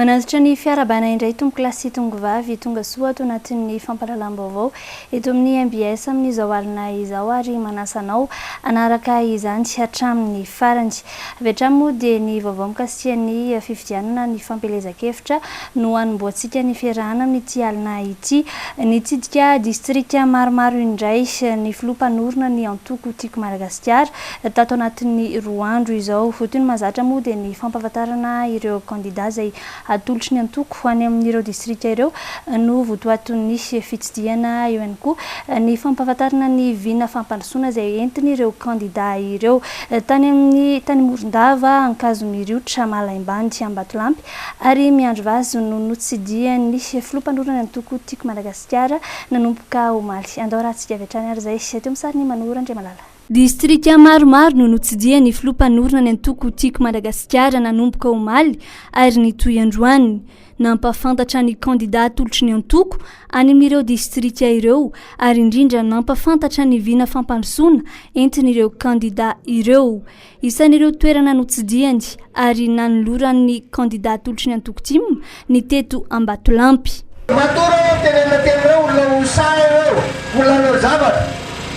Manatitra ny fiarahabana indray tompokolahy sy tongovavy tonga soa ato anatin'ny fampahalalam-baovao eto amin'ny mbs amin'izao alina izao ary manasa anao hanaraka izany hatramin'ny farany. Avy hatrany moa dia ny vaovao mikasika ny fifidianana ny fampielezan-kevitra no hanombohantsika ny fiarahana amin'ity alina ity. Nitsidika distrika maromaro indray ny filoha mpanorina ny antoko Tiako Madagasikara tato anatin'ny roa andro izao. Toy ny mahazatra moa dia ny fampahafantarana ireo kandida izay atolotry ny antoko any amin'ireo distrika ireo no votoatin'ny fitsidihana. Eo ihany koa ny fampahafantarana ny vina fampandrosoana izay entin'ireo kandida ireo. Tany amin'ny tany Morondava, Ankazomiriotra, Malaimbandy, Ambatolampy ary Miandrivazo no notsidihan'ny filoha mpanorina ny antoko Tiako Madagasikara nanomboka omaly. Andao arahantsika avy hatrany ary izay. Teo amin'ny sarin'i Manoro Andriamalala. Distrika maromaro no notsidihan'ny filoha mpanorina ny antoko Tiako Madagasikara nanomboka omaly ary nitohy androany. Nampahafantatra ny kandida atolotry ny antoko any amin'ireo distrika ireo ary indrindra nampahafantatra ny vina fampandrosoana entin'ireo kandida ireo. Isan'ireo toerana notsidihany ary nanolorany ny kandida atolotry ny antoko tim ny teto Ambatolampy. Matoa reo tenenina teny reo olona ho sahy reo olona hanao zavatra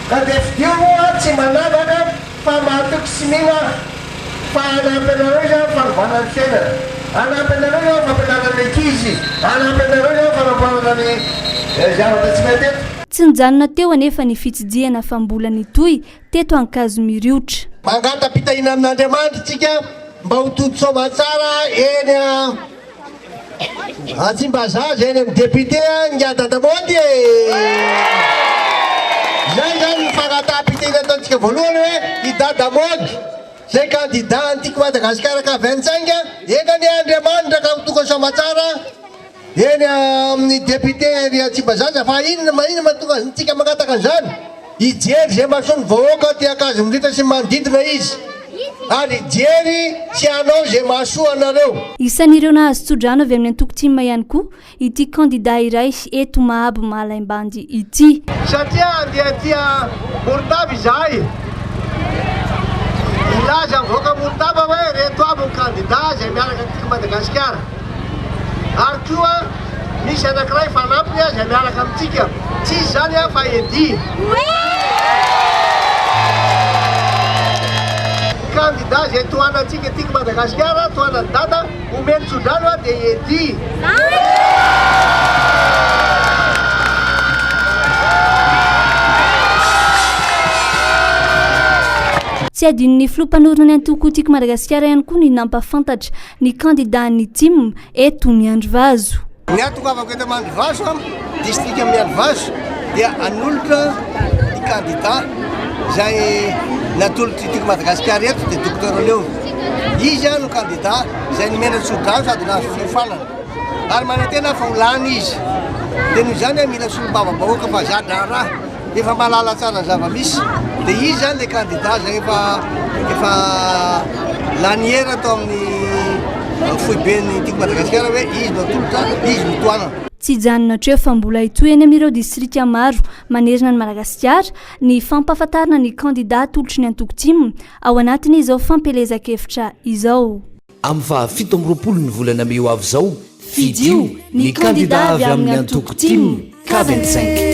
ka dia fidio moa tsy manavaka fa mahatoky sy mino aho fa hanampy anareo izy amin'ny fanovana ny fiainana hanampy anareo izy amin'ny fampianarana ny ankizy hanampy anareo izy amin'ny fanamboarana ny zavatra tsy mety eto. Tsy nijanona teo anefa ny fitsidihana fa mbola nitohy teto Ankazomiriotra. Mangata-pitahiana amin'Andriamanitra isika mba ho tody soamatsara eny Antsimbazaza, eny amin'ny député Ingahy Dada Maondy e! Izay izany ny fangataham-pitahiana ataontsika voalohany hoe i Dada Maondy izay candidat an'ny Tiako Madagasikara ka avy any Tsainga, enga anie Andriamanitra ka ho tonga soamatsara. Eny amin'ny député ery Tsimbazaza fa inona ma inona mahatonga antsika mangataka an'izany? Hijery izay mahasoa ny vahoaka aty Ankazomiriotra sy ny manodidina izy ary hijery sy hanao izay mahasoa anareo. Isan'ireo nahazo tsodrano avy amin'ny antoko tim ihany koa ity kandida iray eto Mahabo Malaimbandy ity. Satria handeha aty Morondava izahay, hilaza amin'ny vahoaka Morondava hoe ireto avy ny kandida izay miaraka amintsika Madagasikara. Ary koa misy anankiray fanampiny izay miaraka amintsika, tsy iza izany fa Eddy. Kandida izay tohanantsika tiako Madagasikara, tohanan'i Dada, omeny tsodrano dia i Eddy. Tsy adinon'ny filoha mpanorina ny antoko Tiako Madagasikara ihany koa ny nampahafantatra ny kandidàn'ny tim eto Miandrivazo. Ny hahatongavako eto Mandrivazo, distrikan'i Miandrivazo, dia hanolotra ny kandidà izay natolotr'i Tiako Madagasikara eto dia Docteur Leo. Izy no kandidà izay nomena tsodrano sady nahazo fiofanana ary manantena aho fa ho lany izy. Dia noho izany mila solombavambahoaka fa za-draharaha. Efa mahalala tsara ny zava-misy dia izy zany le candidat zay efa efa lany era tao amin'ny foiben'ny Tiako Madagasikara hoe izy no atolotra, izy no tohanana. Tsy hijanona hatreo fa mbola hitohy any amin'ireo distrika maro manerana an'i Madagasikara ny fampahafantarana ny kandida atolotry ny antoko tim ao anatin'izao fampielezan-kevitra izao. Amin'ny faha 27 ny volana mey ho avy izao, fidio ny kandida avy amin'ny antoko tim K 25.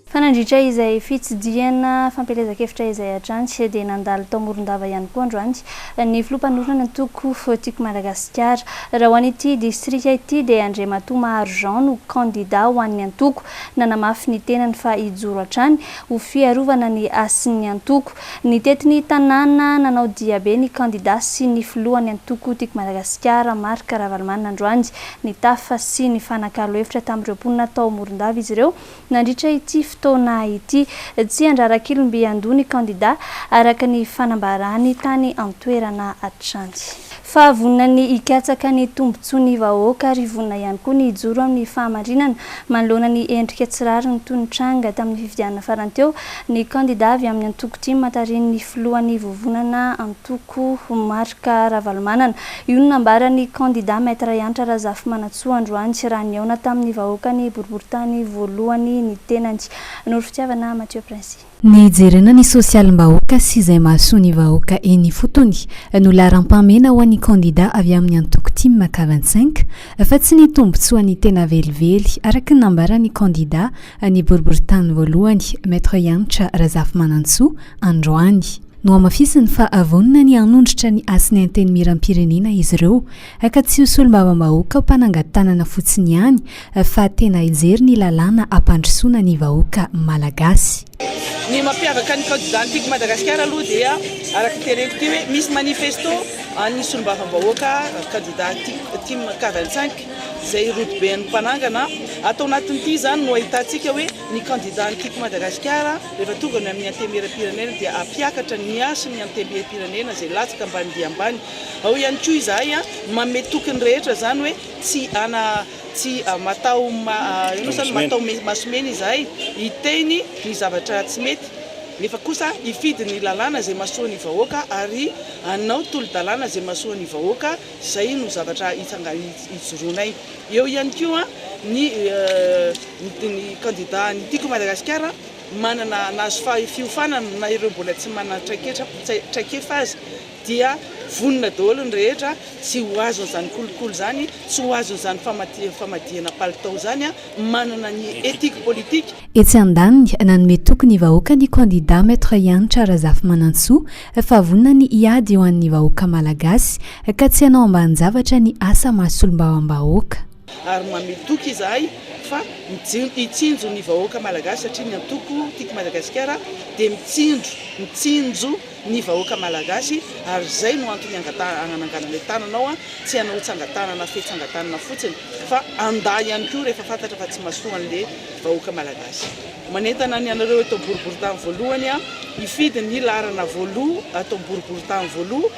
Fa nandritra izay fitsidihana fampielezan-kevitra izay hatrany dia nandalo tao Morondava ihany koa androany ny filoha mpanorina ny antoko Tiako Madagasikara. Raha ho an'ity distrika ity dia Andriamatoa Maharo Jean no kandida ho an'ny antoko. Nanamafy ny tenany fa hijoro hatrany ho fiarovana ny hasin'ny antoko. Nitety ny tanàna nanao diabe ny kandida sy ny filohan'ny antoko Tiako Madagasikara, Marc Ravalomanana androany. Nitafa sy nifanakalo hevitra tamin'ireo mponina tao Morondava izy ireo nandritra ity fotoana ity. Tsy handrara-kilomby handoa ny kandida, araka ny fanambarany tany an-toerana hatrany. Fa vonona ny hikatsaka ny tombontsoan'ny vahoaka ary vonona ihany koa ny hijoro amin'ny fahamarinana manoloana ny endrika tsy rariny toy ny tranga tamin'ny fifidianana farany teo ny kandida avy amin'ny antoko tim tarihin'ny filohan'ny vovonana antoko Marc Ravalomanana. Io no nambaran'ny kandida Maître Hanitra Razafimanantsoa androany raha nihaona tamin'ny vahoakan'ny boriborintany voalohany ny tenany. Noro Fitiavana Mathieu Princy. Ny hijerena ny sosialim-bahoaka sy izay mahasoa ny vahoaka eny ifotony no laharam-pahamehana ho an'ny kandida avy amin'ny antoko tim K 25 fa tsy ny tombontsoan'ny tena velively, araka ny nambaran'ny kandida ny boriborintany voalohany, Maître Hanitra Razafimanantsoa, androany. Nohamafisiny fa vonona ny hanondrotra ny hasin'ny Antenimierampirenena izy ireo ka tsy ho solombavambahoaka mpanangan-tanana fotsiny ihany fa tena hijery ny lalàna hampandrosoana ny vahoaka malagasy. Ny mampiavaka ny kandida ny Tiako i Madagasikara aloha dia araka ny teneniko ity hoe misy manifesto an'ny solombavambahoaka kandida Tim K 25 izay rodoben'ny mpanangana. Ato anatin'ity izany no ahitantsika hoe ny kandida ny Tiako i Madagasikara Rehefa tonga ny amin'ny Antenimierampirenena dia hampiakatra ny hasin'ny Antenimierampirenena izay latsaka ambany dia ambany. Ao ihany koa izahay manome toky ny rehetra izany hoe tsy ana tsy matao inona izany matao maso mena izahay hiteny ny zavatra tsy mety nefa kosa hifidy ny lalàna izay mahasoa ny vahoaka ary hanao tolo-dalàna izay mahasoa ny vahoaka. Izay no zavatra hijoroanay. Eo ihany koa ny ny kandida ny Tiako i Madagasikara manana nahazo fiofanana na ireo mbola tsy manana traiketra traikefa aza dia vonona daholo ny rehetra tsy ho azon'izany kolikoly izany, tsy ho azon'izany famadihana palitao izany, manana ny éthique politique. Etsy andaniny, nanome toky ny vahoaka ny kandida Maître Hanitra Razafimanantsoa fa vonona ny hiady ho an'ny vahoaka malagasy ka tsy hanao ambanin-javatra ny asa maha solombavambahoaka. Ary manome toky izahay fa hitsinjo ny vahoaka malagasy satria ny antoko Tiako Madagasikara dia mitsinjo, mitsinjo ny vahoaka malagasy ary izay no antony hanangananay tanana ao, tsy hanao tsangan-tanana fetsangan-tanana fotsiny fa handà ihany koa rehefa fantatra fa tsy mahasoa an'le vahoaka malagasy. Manentana ny anareo eto boriborintany voalohany hifidy ny laharana voaloha ato boriborintany voaloha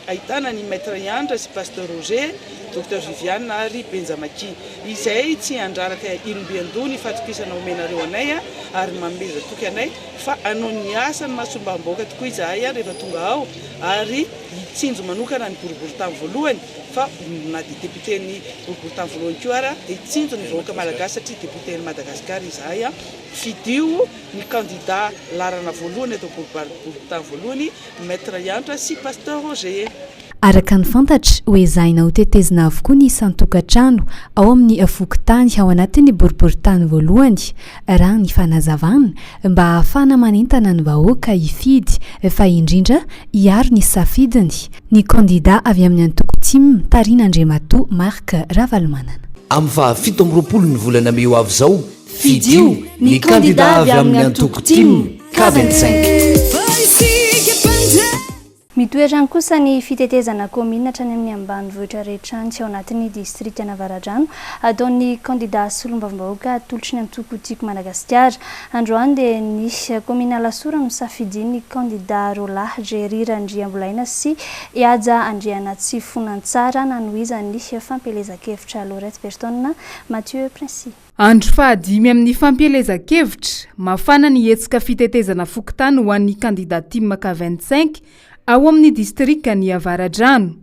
ahitana ny Maître Iandra sy Pasteur Roger, Docteur Viviane ary Benjamaki. Izay tsy handraraka ilombiandoha ny fatokisana omenareo anay ary manomeza toky anay fa hanao ny asan'ny masombam-bahoaka tokoa izahay rehefa tonga ao ary hitsinjo manokana ny boriborintany voalohany fa na dia député-n'ny boriborintany voalohany koa ara dia hitsinjo ny vahoaka malagasy satria député-n'i Madagasikara izahay. Fidio ny kandida laharana voalohany eto boriborintany voalohany, Maître Yantra sy Pasteur Roger. Araka ny fantatra, ho ezahina hotetezina avokoa ny isan-tokantrano ao amin'ny fokontany ao anatin'ny boriborintany voalohany, raha ny fanazavana, mba hahafahana manentana ny vahoaka hifidy fa indrindra hiaro ny safidiny, ny kandida avy amin'ny antoko tim tarihin'Andriamatoa Marc Ravalomanana. Amin'ny faha 27 ny volana mey ho avy izao, fidio ny kandida avy amin'ny antoko tim K 25. Mitohy hatrany kosa ny fitetezana kaominina hatrany amin'ny ambanivohitra rehetra any ao anatin'ny distrikan'Avaradrano ataon'ny kandida solombavambahoaka atolotry ny antoko Tiako Madagasikara. Androany dia ny kaominina Alasora no safidian'ny kandida roalahy Jerry Randriambolaina sy Haja Andrianatsifonantsara nanohizany ny fampielezan-kevitra Laurette Berton, Mathieu Princi. Andro fahadimy amin'ny fampielezan-kevitra, mafana ny hetsika fitetezana fokontany ho an'ny kandida tim K 25 ao amin'ny distrikan'i Avaradrano.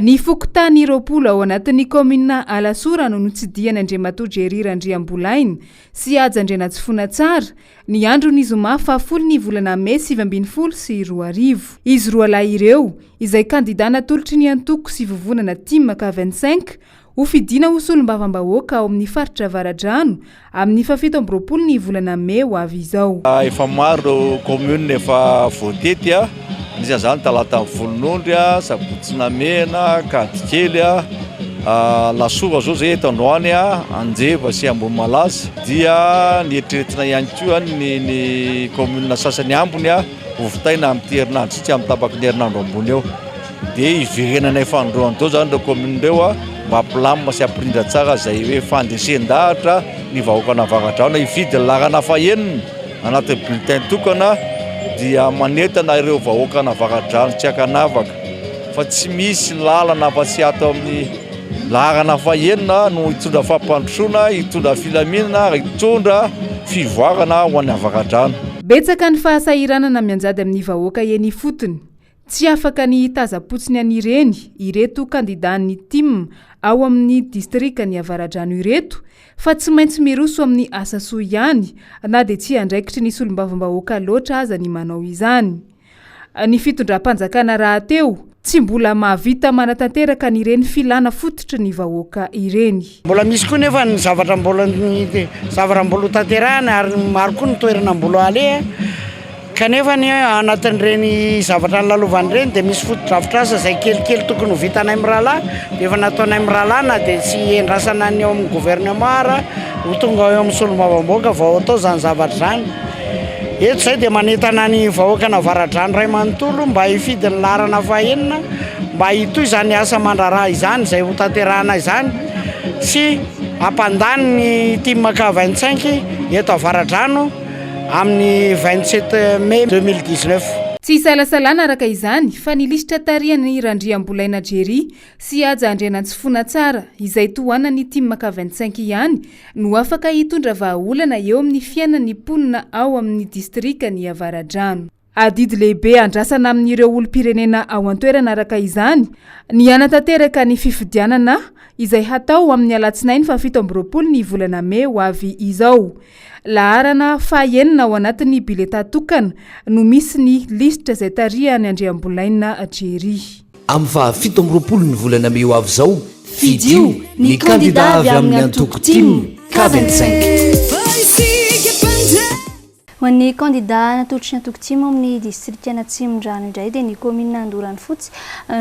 Ny fokontany 20 ao anatin'ny kaominina Alasora no notsidihan' Andriamatoa Jerry Randriambolaina sy Haja Andrianatsifonatsara ny andron'ny zoma fahafolo ny volana mey 2019. Izy roalahy ireo, izay kandida natolotry ny antoko sy vovonana tim K 25 Ho fidiana ho solombavambahoaka ao amin'ny faritra Avaradrano amin'ny faha27 ny volana mey ho avy izao. Efa maro ireo commune efa voatety, anisan'izany Talata Volonondry, Sabotsy Namehana, Ankadikely, Alasora izao izay eto androany, Anjeva sy Ambohimalaza. Dia ny eritreretina ihany koa ny ny commune sasany ambiny hovitaina amin'ity herinandro ity, tsy amin'ny tapaky ny herinandro ambony eo. Dia hiverenanay fanindroany teo izany ireo commune ireo mba hampilamina sy hampirindra tsara izay hoe fandresen-dahatra ny vahoakan'Avaradrano hifidy ny laharana fahenina anatin'ny bulletin tokana dia manentana ireo vahoakan'Avaradrano tsy ankanavaka fa tsy misy lalana afa-tsy ato amin'ny laharana fahenina no hitondra fampandrosoana, hitondra filaminana ary hitondra fivoarana ho an'ny Avaradrano. Betsaka ny fahasahiranana mianjady amin'ny vahoaka eny ifotony. Tsy afaka ny hitazam-potsiny an'ireny ireto kandidan'ny tim ao amin'ny distrikan'i Avaradrano ireto fa tsy maintsy miroso amin'ny asa soa ihany na dia tsy andraikitry ny solombavambahoaka loatra aza ny manao izany. Ny fitondram-panjakana rahateo tsy mbola mahavita manatanteraka an'ireny filana fototry ny vahoaka ireny. Mbola misy koa nefa ny zavatra mbola zavatra mbola ho tanterahana ary maro koa ny toerana mbola aleha kanefa ny anatin'ireny zavatra nolalovana ireny dia misy fotodrafitrasa izay kelikely tokony ho vitanay mirahalahy dia efa nataonay mirahalahy na dia tsy endrasana ny eo amin'ny gouvernement ara ho tonga eo amin'ny solombavambahoaka vao atao izany zavatra izany. Eto izay dia manentana ny vahoakan'Avaradrano iray manontolo mba hifidy ny laharana fahenina mba hitohy izany asa aman-draharaha izany izay hotanterahana izany sy hampandany ny Team K 25 eto Avaradrano amin'ny 27 mai 2019. Tsy isalasalana araka izany fa ny lisitra tarihan'i Randriambolaina Jerry sy Haja Andrianantsifonatsara izay tohanan'ny Team K 25 ihany no afaka hitondra vahaolana eo amin'ny fiainan'ny mponina ao amin'ny distrikan'i Avaradrano. Adidy lehibe andrasana amin'ireo olom-pirenena ao an-toerana araka izany ny hanatanteraka ny fifidianana izay hatao amin'ny alatsinainy fahafito amby 20 ny volana mey ho avy izao. Laharana fahaenina ao anatin'ny biletà tokana no misy ny lisitra izay tarihan'i Andriambolaina Jerry. Amin'ny faha 27 ny volana mey ho avy izao, fidio ny kandida avy amin'ny antoko tim K 25. Ho an'ny kandida natolotry ny antoko tim ao amin'ny distrikan'Atsimondrano indray dia ny kaominina Andoranofotsy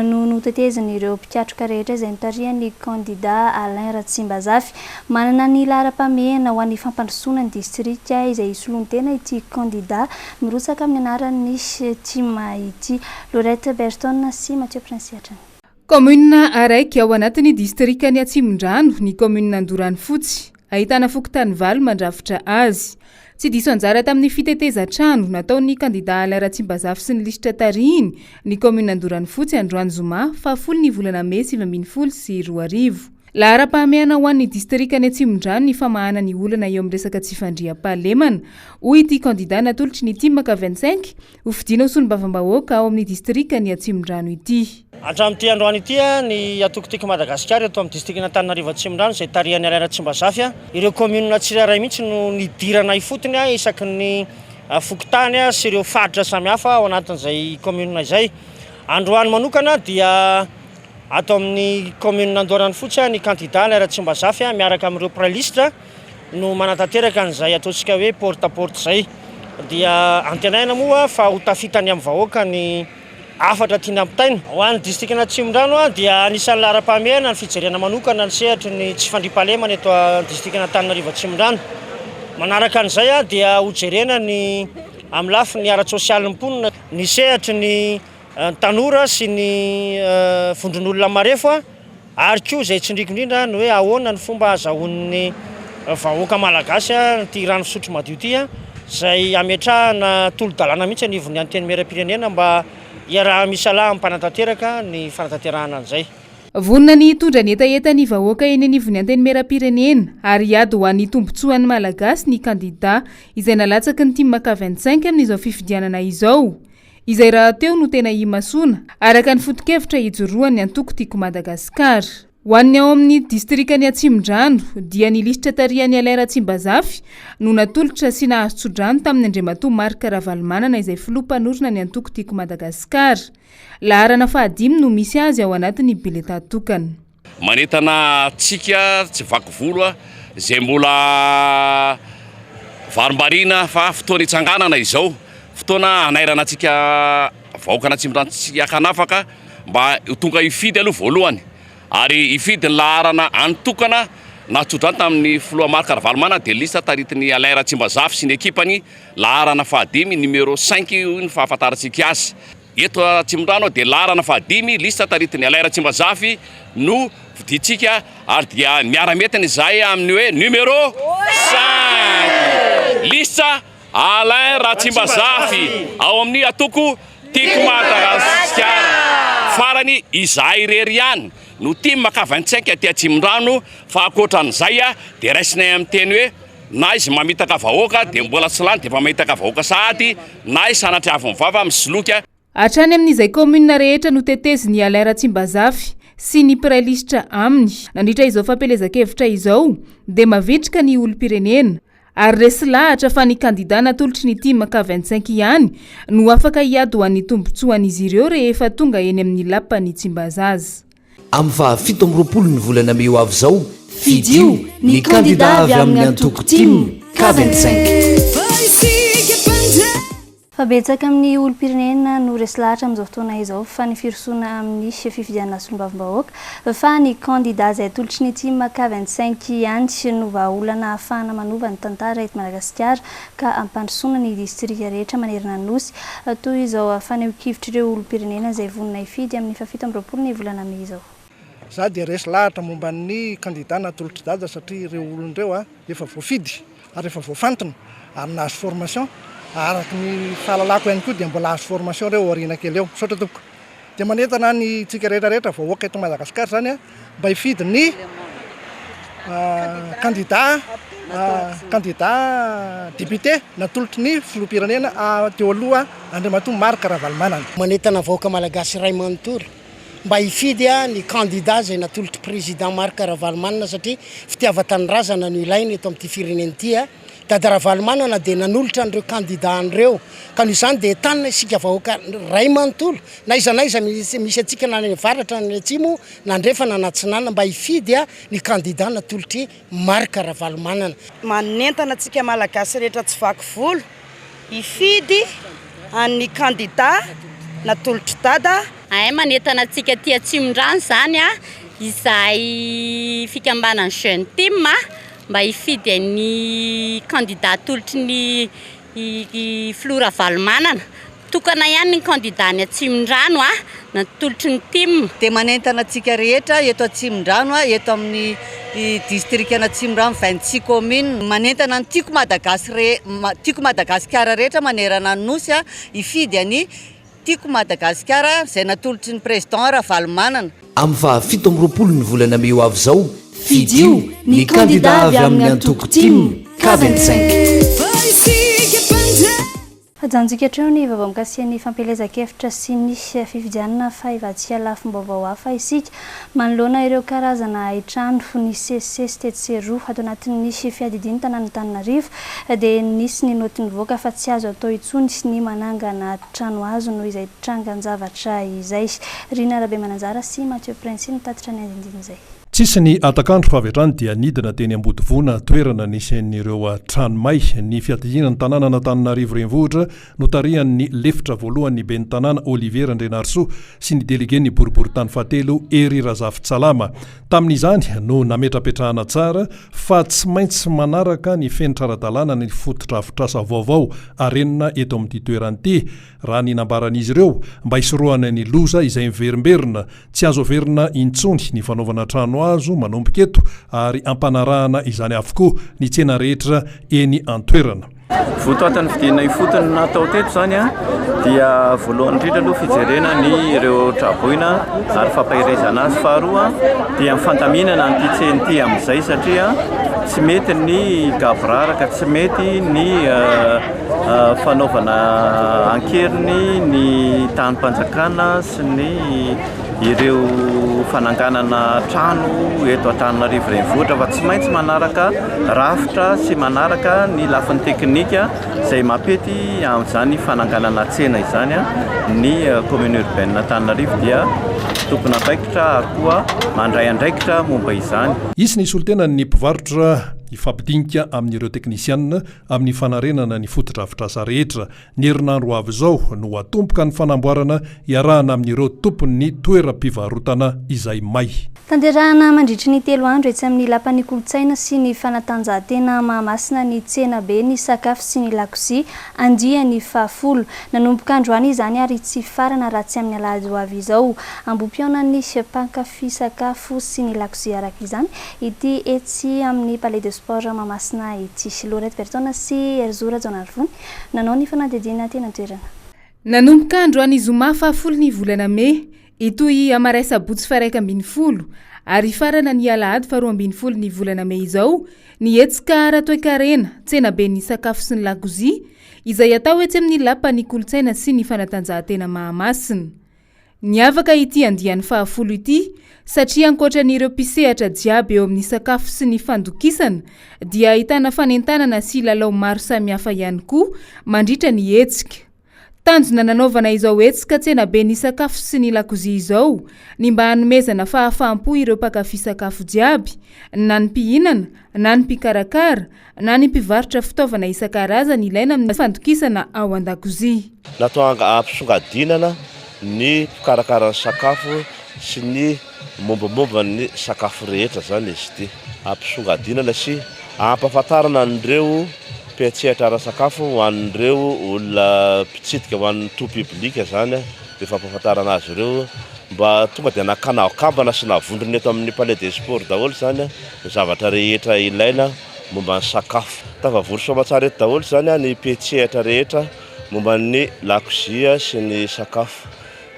no notetezin'ireo mpikatroka rehetra izay notarihan'ny kandida Alain Ratsimbazafy. Manana ny laharam-pahamehana ho an'ny fampandrosoana ny distrika izay hisoloan-tena ity kandida mirotsaka amin'ny anaran'ny tim ity. Laurette Berton sy Mathieu Prince hatrany. Kaominina araiky ao anatin'ny distrikan'i Atsimondrano ny kaominina Andoranofotsy. Ahitana fokontany valo mandrafitra azy. Tsy diso anjara tamin'ny fitetezan-trano nataon'ny kandida Alain Ratsimbazafy sy ny lisitra tarihiny ny kaominina Andoranofotsy androany zoma fahafolo ny volana mey 2019. Laharam-pahamehana ho an'ny distrikan'i Atsimondrano ny famahana ny olana eo amin'ny resaka tsy fandriampahalemana, hoy ity kandida natolotry ny Tim K 25 Ho fidiana ho solombavambahoaka ao amin'ny distrikan'i Atsimondrano ity. Hatramin'ity androany ity, ny antoko Tiako Madagasikara eto amin'ny distrikan'Antananarivo Atsimondrano izay tarihan'i Alain Ratsimbazafy, ireo kaominina tsirairay mihitsy no nidirana ifotony isaky ny fokontany sy ireo faritra samihafa ao anatin'izay kaominina izay. Androany manokana dia ato amin'ny kaominina Andoharanofotsy ny kandida Alain Ratsimbazafy miaraka amin'ireo mpiray lisitra. no manatanteraka an'izay ataontsika hoe porte à porte izay. Dia antenaina moa fa ho tafitany amin'ny vahoaka ny hafatra tiana ampitaina. Ho an'ny distrikan'Atsimondrano dia anisan'ny laharam-pahamehana ny fijerena manokana ny sehatry ny tsy fandriampahalemana eto distrikan'Antananarivo Atsimondrano. Manaraka an'izay dia hojerena ny amin'ny lafiny ara-tsosialin'ny mponina, ny sehatry ny tanora sy ny vondron'olona marefo. Ary koa izay tsindriko indrindra ny hoe ahoana ny fomba ahazahoan'ny vahoaka malagasy ity rano fisotro madio ity, izay hametrahana tolo-dalàna mihitsy anivon'ny Antenimierampirenena mba hiaraha-misalahy amin'ny mpanatanteraka ny fanatanterahana an'izay. Vonona ny hitondra ny hetahetan'ny vahoaka eny anivon'ny Antenimierampirenena ary hiady ho an'ny tombontsoan'ny Malagasy ny kandidà izay nalatsaky ny tim K 25 amin'izao fifidianana izao. Izay rahateo no tena imasoana, araka ny foto-kevitra ijoroan'ny antoko Tiako Madagasikara. Ho an'ny ao amin'ny distrikan'i Atsimondrano dia ny lisitra tarihan'i Alain Ratsimbazafy no natolotra sy nahazo tsodrano tamin'ny Andriamatoa Marc Ravalomanana izay filoha mpanorina ny antoko Tiako Madagasikara. Laharana fahadimy no misy azy ao anatin'ny biletà tokana. Manentana antsika tsy vaky volo izay mbola varimbariana fa fotoana hitsanganana izao, fotoana hanairana antsika vahoakan'Atsimondrano tsy ankanafaka mba ho tonga hifidy aloha voalohany ary hifidy ny laharana anitokana nahatsodrano tamin'ny filoha Marc Ravalomanana dia lista taritin'i Alain Ratsimbazafy sy ny ekipany laharana fahadimy numéro cinq hoy ny fahafantarantsika azy. Eto Atsimondrano dia laharana fahadimy, lista taritin'i Alain Ratsimbazafy no fidintsika ary dia miara-mientana izahay amin'ny hoe numéro cinq, lista Alain Ratsimbazafy ao amin'ny antoko Tiako Madagasikara. Farany, izahay irery ihany no tim K 25 aty Atsimondrano fa ankoatran'izay dia raisinay amin'ny teny hoe na izy mamitaka vahoaka dia mbola tsy lany dia efa mamitaka vahoaka sahady na izy sanatria avy ny vava misoloky. Hatrany amin'izay kaominina rehetra notetezin'i Alain Ratsimbazafy sy ny mpiray lisitra aminy nandritra izao fampielezan-kevitra izao dia mavitrika ny olom-pirenena ary resy lahatra fa ny kandida natolotry ny tim K 25 ihany no afaka hiady ho an'ny tombontsoan'izy ireo rehefa tonga eny amin'ny lapan'i Tsimbazaza. Amin'ny faha 27 ny volana mey ho avy izao, fidio ny kandida avy amin'ny antoko tim K 25. Fa betsaka amin'ny olom-pirenena no resy lahatra amin'izao fotoana izao fa ny firosoana amin'ny fifidianana solombavambahoaka fa ny kandida izay atolotry ny tim K 25 ihany no vahaolana ahafahana manova ny tantara eto Madagasikara ka hampandrosoana ny distrika rehetra manerana ny Nosy. Toy izao fanehoan-kevitr'ireo olom-pirenena izay vonona hifidy amin'ny fahafito amby 20 ny volana mey izao. Za dia resy lahatra momba ny kandida natolotr'i Dada satria ireo olona ireo efa voafidy ary efa voafantina ary nahazo formation, araka ny fahalalako ihany koa dia mbola hahazo formation ireo aoriana kely eo. Misaotra tompoko. Dia manentana ny tsika rehetra rehetra vahoaka eto Madagascar zany mba hifidy ny kandida kandida député natolotry ny filoham-pirenena teo aloha Andriamatoa Marc Ravalomanana. Manentana vahoaka malagasy iray manontolo mba hifidy ny kandida izay natolotry président Marc Ravalomanana satria fitiavan-tanindrazana no ilaina eto amin'ity firenena ity. Dada Ravalomanana dia nanolotra an'ireo kandida an'ireo ka noho izany dia entanina isika vahoaka ray manontolo na aiza na aiza misy antsika na any avaratra na any atsimo na andrefana na atsinanana mba hifidy ny kandida natolotr'i Marc Ravalomanana. Manentana antsika Malagasy rehetra tsy vaky volo hifidy an'ny kandida natolotr'i Dada. Hay manentana antsika aty Atsimondrano izany izahay fikambanan'ny Jeune Team mba hifidy an'ny kandida atolotry ny filoha Ravalomanana. Tokana ihany ny kandida any Atsimondrano natolotry ny tim. Dia manentana antsika rehetra eto Atsimondrano, eto amin'ny distrikan'Atsimondrano 26 communes, manentana ny Tiako Madagasy Tiako Madagasikara rehetra manerana ny Nosy hifidy an'i Tiako Madagasikara izay natolotry ny Président Ravalomanana. Amin'ny faha 27 ny volana mey ho avy izao, fidio ny kandida avy amin'ny antoko tim K 25. Ajanontsika hatreo ny vaovao mikasika ny fampielezan-kevitra sy ny fifidianana fa hivadika lafim-baovao hafa isika manoloana ireo karazana haitrano nisesisesy tetsy sy eroa ato anatin'ny fiadidian'ny tanàn'Antananarivo dia nisy ny naoty nivoaka fa tsy azo atao intsony ny manangana trano hazo noho izay trangan-javatra izay. Rina Rabemananjara sy Mathieu Princy nitatitra ny andindin'izay. Tsisy ny hatak'andro fa avy hatrany dia nidina teny Ambodivona, toerana nisy an'ireo trano may. Ny fiadidiana ny tanànan'Antananarivo Renivohitra notarihan'ny lefitra voalohan'ny ben'ny tanàna Olivier Randrianarisoa sy ny delegen'ny boriborintany fahatelo Hery Razafintsalama. Tamin'izany no nametrapetrahana tsara fa tsy maintsy manaraka ny fenitra ara-dalàna ny fotodrafitrasa vaovao arenina eto amin'ity toerana ity, raha ny nambaran'izy ireo, mba hisorohana ny loza izay miverimberina. Tsy azo averina intsony ny fanaovana trano hazo manomboka eto ary ampanarahana izany avokoa ny tsena rehetra eny an-toerana. Votoatin'ny fidinana ifotony natao teto izany dia voalohany indrindra aloha fijerena ny ireo traboina ary fampaherezana azy. Faharoa dia ny fandaminana an'ity tsena ity amin'izay satria tsy mety ny gaboraraka, tsy mety ny fanaovana an-keriny ny tanim-panjakana sy ny ireo fananganana trano eto Antananarivo Renivohitra fa tsy maintsy manaraka rafitra sy manaraka ny lafiny teknika izay mampety amin'izany fananganana tsena izany ny commune urbaine Antananarivo dia tompon'andraikitra ary koa mandray andraikitra momba izany. Hisy ny solontenan'ny mpivarotra hifampidinika amin'ireo teknisianina amin'ny fanarenana ny fotodrafitrasa rehetra. Ny herinandro ho avy izao no hatomboka ny fanamboarana iarahana amin'ireo tompon'ny toeram-pivarotana izay may. Tanterahana mandritry ny telo andro etsy amin'ny Lapan'ny Kolontsaina sy ny Fanatanjahantena Mahamasina ny Tsenabe ny sakafo sy ny lakozia andiany fahafolo. Nanomboka androany izany ary tsy hifarana raha tsy amin'ny alahady ho avy izao. Ambohipihaonan'ny mpankafy sakafo sy ny lakozia araka izany ity etsy amin'ny Palais de Sport Mahamasina ity. Laurette Bertona sy Herizo Rajaonarivony Nanao ny fanadihadiana teny an-toerana. Nanomboka androany zoma fahafolo ny volana mey, hitohy hamaray sabotsy faha-11 ary hifarana ny alahady faha-12 ny volana mey izao ny hetsika ara-toekarena, tsenaben'ny sakafo sy ny lakozia, izay atao etsy amin'ny Lapan'ny kolontsaina sy ny fanatanjahantena Mahamasina. Niavaka ity andiany fahafolo ity satria ankoatra an'ireo mpisehatra jiaby eo amin'ny sakafo sy ny fandokisana dia ahitana fanentanana sy lalao maro samihafa ihany koa mandritra ny hetsika. Tanjona nanaovana izao hetsika tsenaben'ny sakafo sy ny lakozia izao ny mba hanomezana fahafaham-po ireo mpankafy sakafo jiaby, na ny mpihinana, na ny mpikarakara, na ny mpivarotra fitaovana isan-karazany ilaina amin'ny fandokisana ao an-dakozia. Natao hampisongadinana ny mpikarakara ny sakafo sy ny mombamomba ny sakafo rehetra izany izy ity. Hampisongadinana sy hampahafantarana an'ireo mpiantsehatra ara-sakafo ho an'ireo olona mpitsidika, ho an'ny tout public izany dia fampahafantarana azy ireo mba tonga dia nakana akambana sy navondrona eto amin'ny Palais des Sports daholo izany ny zavatra rehetra ilaina momba ny sakafo. Tafavory soamatsara eto daholo izany ny mpiantsehatra rehetra momba ny lakozia sy ny sakafo.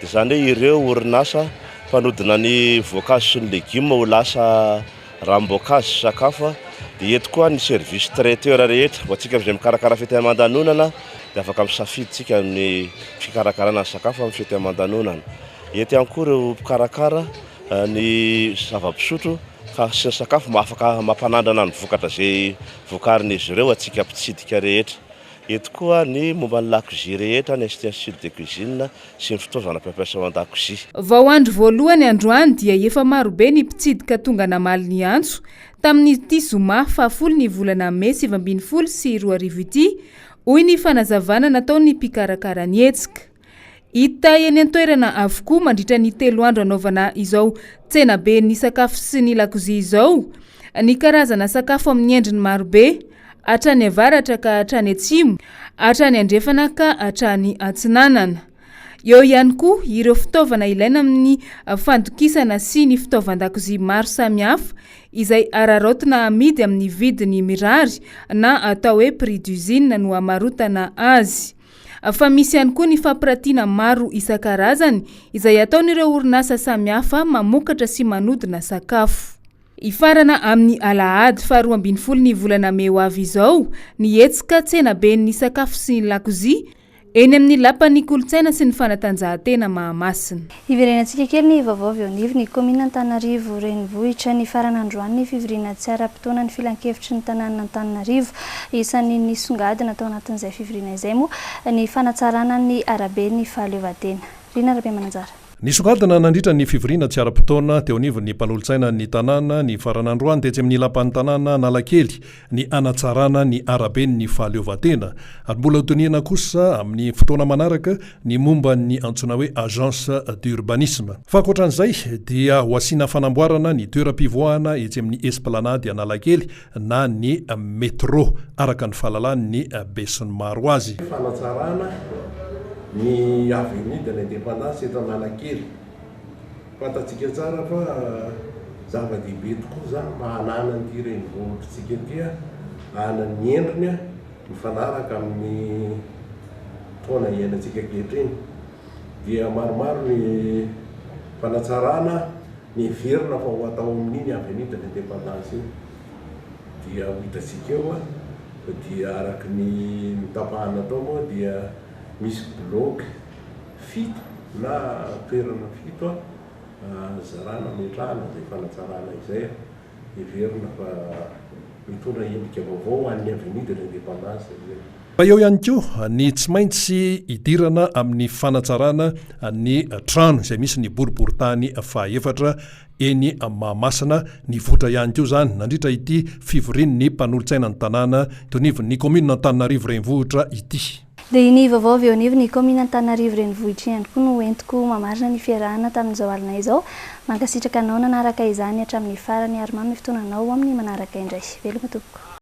Dia izany hoe ireo orinasa mpanodina ny voankazo sy ny legioma ho lasa ranom-boankazo sy sakafo. Dia eto koa ny service traiteur rehetra. Ho antsika amin'izay mikarakara fety aman-danonana dia afaka misafidy isika amin'ny fikarakarana ny sakafo amin'ny fety aman-danonana. Eto ihany koa ireo mpikarakara ny zava-pisotro ka sy ny sakafo mba afaka mampanandrana ny vokatra izay vokarin'izy ireo antsika mpitsidika rehetra. Eto koa ny momba ny lakozia rehetra, ny ustensiles de cuisine sy ny fitaovana fampiasa ao an-dakozia. Vao andro voalohany androany dia efa marobe ny mpitsidika tonga namaly ny antso tamin'ity zoma fahafolo ny volana mey 2019 ity, hoy ny fanazavana nataon'ny mpikarakara ny hetsika. Hita eny an-toerana avokoa mandritra ny telo andro anaovana izao tsenaben'ny sakafo sy ny lakozia izao ny karazana sakafo amin'ny endriny marobe, hatrany avaratra ka hatrany atsimo, hatrany andrefana ka hatrany atsinanana. Eo ihany koa ireo fitaovana ilaina amin'ny fandokisana sy ny fitaovan-dakozia maro samihafa izay araraotina amidy amin'ny vidiny mirary na atao hoe prix d'usine no amarotana azy. Fa misy ihany koa ny fampiratiana maro isan-karazany izay ataon'ireo orinasa samihafa mamokatra sy manodina sakafo. Hifarana amin'ny alahady faharoa ambin'ny folo ny volana mey ho avy izao ny hetsika tsenaben'ny sakafo sy ny lakozia eny amin'ny Lapan'ny kolontsaina sy ny fanatanjahantena Mahamasina. Hiverenantsika kely ny vaovao avy eo anivon'ny kaominina Antananarivo Renivohitra. Nifarana androany ny fivoriana tsy ara-potoana ny filankevitry ny tanànan'Antananarivo. Isan'ny nisongadina tao anatin'izay fivoriana izay moa ny fanatsarana ny araben'ny fahaleovantena. Rina Rabemananjara. Nisongadina nandritra ny fivoriana tsy ara-potoana teo anivon'ny mpanolotsainan'ny tanàna nifarana androany tetsy amin'ny lapan'ny tanàna Analakely ny hanatsarana ny araben'ny fahaleovantena ary mbola hodinihina kosa amin'ny fotoana manaraka ny momba ny antsoina hoe agence d'urbanisme. Fa ankoatran'izay dia ho asiana fanamboarana ny toeram-pivoahana etsy amin'ny Esplanade Analakely na ny Metro, araka ny fahalalan'ny besinimaro azy. Fanatsarana ny avenue de l'indépendance eto Analakely. Fantatsika tsara fa zava-dehibe tokoa izany mba hananan'ity renivohitr'tsika ity hanana ny endriny mifanaraka amin'ny taona iainantsika ankehitriny. Dia maromaro ny fanatsarana neverina fa ho atao amin'iny avenue de l'indépendance iny. Dia ho hitantsika eo fa dia araka ny notapahana tao moa dia misy bloc fito na toerana fito zarana ametrahana izay fanatsarana izay. Heverina fa mitondra endrika vaovao ho an'ny avenue de l'indépendance izay. Fa eo ihany koa ny tsy maintsy hidirana amin'ny fanatsarana ny trano izay misy ny boriborintany fahaefatra eny Mahamasina. Nivoitra ihany koa izany nandritra ity fivorian'ny mpanolotsaina ny tanàna teo anivon'ny kaominina Antananarivo Renivohitra ity. Dia ny vaovao avy eo anivon'ny kaominina Antananarivo Renivohitra ihany koa no entiko mamarina ny fiarahana tamin'izao alina izao. Mankasitraka anao nanaraka izany hatramin'ny farany ary manome fotoana anao ho amin'ny manaraka indray. Veloma tompoko.